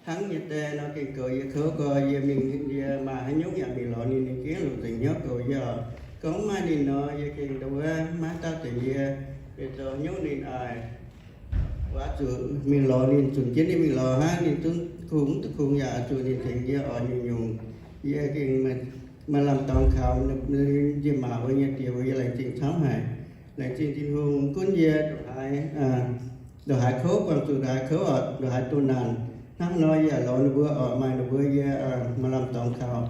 hnangv nyei die nor gengh goux yie kouv gorx, yie mingh yie maaih haaix nyungc yaac mingh lorz ninh, ninh gengh longc nzengc hnyouv goux yie oc. Gorngv mv maaih ninh nor, yie gengh ndau wuov maiv dauh deix yie mingh zoux haaix nyungc ninh aac, oix zuqc mingh lorz ninh, zunc jienv ninh mingh lorz hnangv, ninh zungv kungx duqv kungx yaac zuqc ninh tengx yie oix nyungc-nyungc. Yie gengh maaih lamh dorngx kaux yie maac wuov nyei diex mbuo, yie laengz zingh camv haic. Laengz zingh Tin-Hungh gunv yie ndongc haaix kouv buangh zuqc ndongc haaix kouv oc, ndongc haaix doh naanc. Hnangv nor yie lorz ninh mbuo oc, maaih ninh mbuo yie maaih lamh dorngx kaux.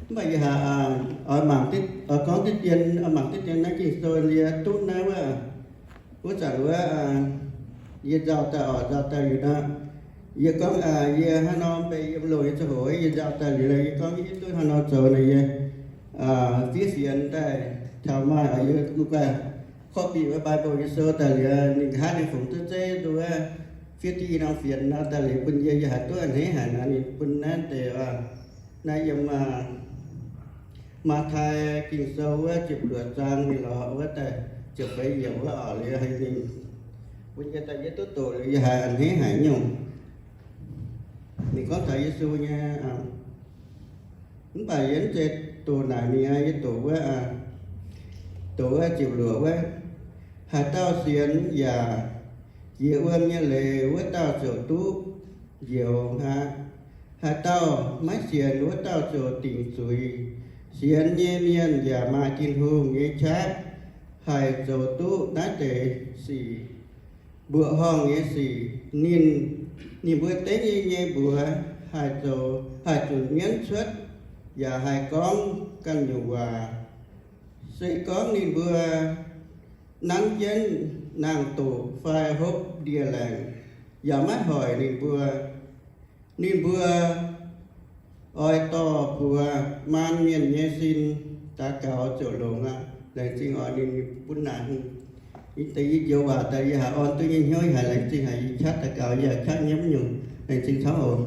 Mv baac yie haiz oix mangc, oix gorngv diqv dien, oix mangc diqv dien naaiv Ging-Sou yie duqv naaiv wuov, wuov zanc wuov, yie nzauh daaih oc, nzauh daaih liuz nor, yie gorngv, yie hnangv nor mv bei yiem loh nyei ziangh hoc yie nzauh daaih liuz, yie gorngv yie duqv hnangv nor zoux nor, yie fiev fienx daaih taux maaih oc, yie guv guaih copy wuov Bible nyei sou daaih liuz, ninh nqa'haav ninh fungx duqv zeiv nduov fiev diqv norm fienx nor daaih liuz bun yie, yie haiz duqv a'hneiv haic nor, ninh bun naaiv deix, naaiv yiem Matv^taai Ging-Sou wuov ziepc luoqc zaang mingh lorz wuov daaih ziepc feix yiemc wuov oc, liuz haiz ninh bun yie daaih yie duqv doqc liuz yie haiz a'hneiv haic nyungc. Ninh gorngv taux Yesu nyei, mv baac yie mv zeiz doqc naaic mingh aqv, yie doqc wuov, doqc wuov ziepc luoqc wuov, haaix dauh sienx yaac jiex wuom nyei leiz, wuov dauh ziouc duqv njoux aqv. Haaix dauh maiv sienx, wuov dauh ziouc dingc zuiz. Sienx nyei mienh yaac maaih Tin-Hungh nyei qaqv haih zoux duqv naaiv deix sic, mbuoqc horngh nyei sic. Ninh, ninh mbuo dengv yie nyei mbuox haih zoux, haih zunc mienv cuotv, yaac haih gorngv ganh nyungc waac. Se gorngv ninh mbuo nanv jienv naang-doqc fai hopv ndie-laengc, yaac maiv hoic ninh mbuo. Ninh mbuo oix dorh buoz maan mienh nyei sin, daux gaux ziouc longx aqv. Laengz zingh oix ninh bun naaic, deix yie njoux waac daaih yie haiz orn duqv nyei hnyouv, yie haiz laengz zingh haic, yie qaqv daux gaux yie yaac qaqv nyiemv nyungc. Laengz zingh camv oc.